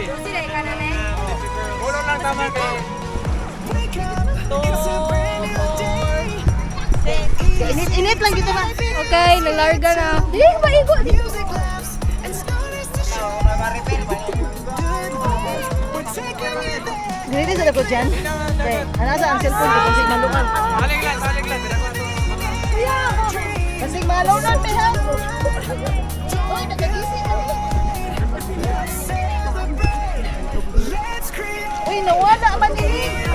Sila ka na eh. Kulong lang tama kay. Two, four, six. Init-init lang dito ba? Okay, naglarga na. Dili ba igo? Dili sa ko dyan. Okay, ano sa ang cellphone ko kasi malukan. Salig lang, salig lang. Kasi malunan may ha. Uy, nagagising na. Uy, nawala man eh.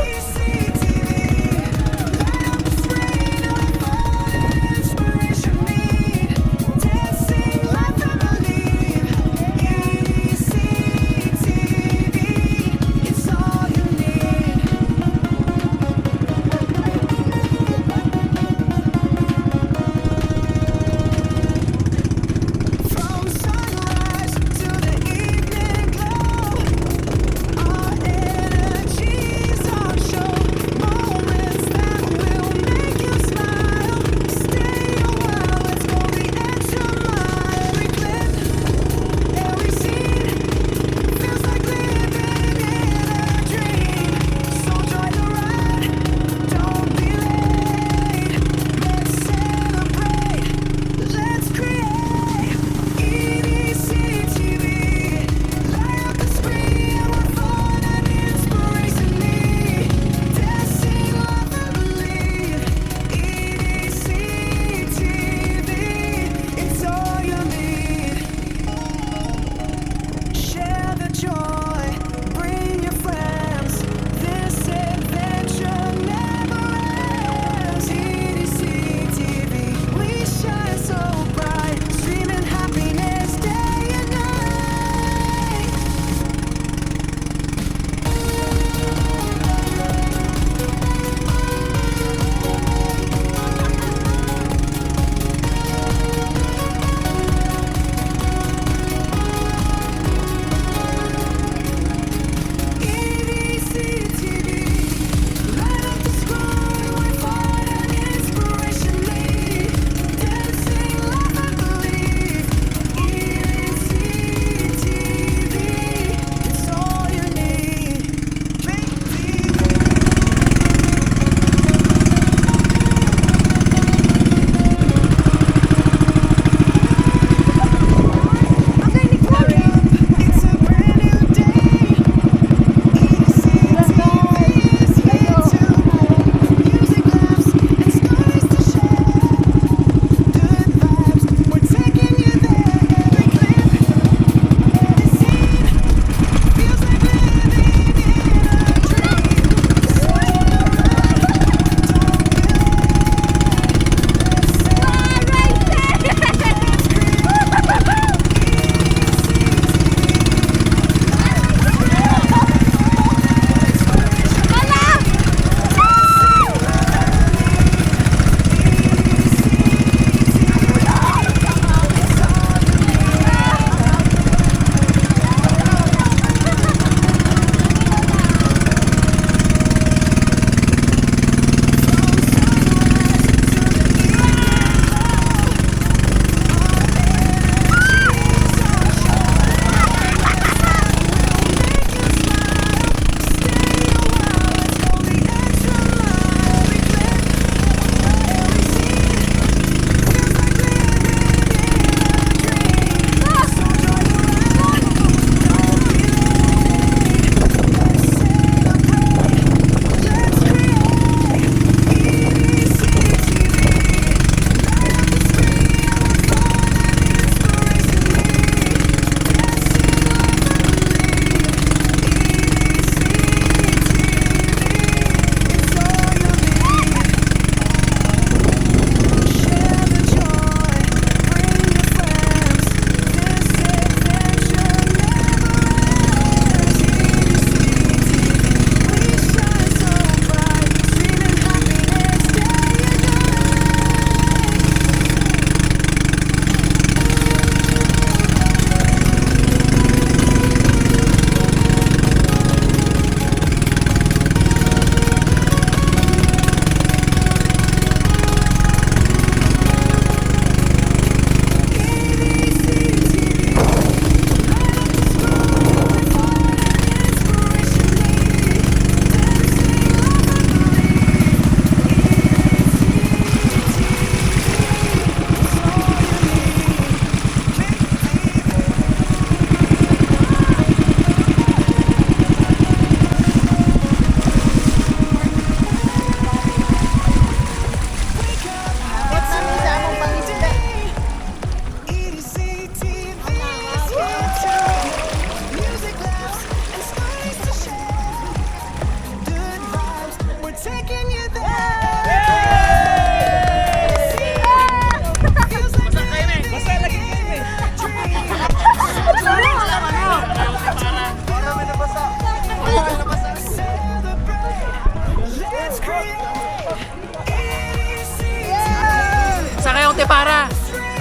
Ate para.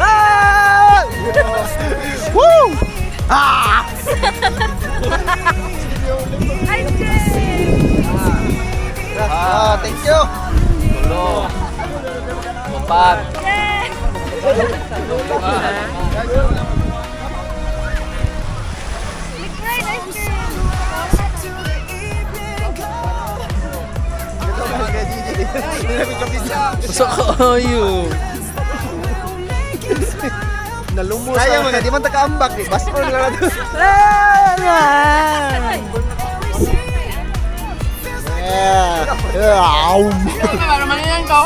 Ah! Woo! Ah! Ay, Jay! Ah, thank you. Tulo. Upat. Jay! Liquid ice cream! Usa kaayo. Nalumos. Kaya mo na, di man takaambak eh. Basta ko lang natin. Yeah. Yeah. Para manyan ko.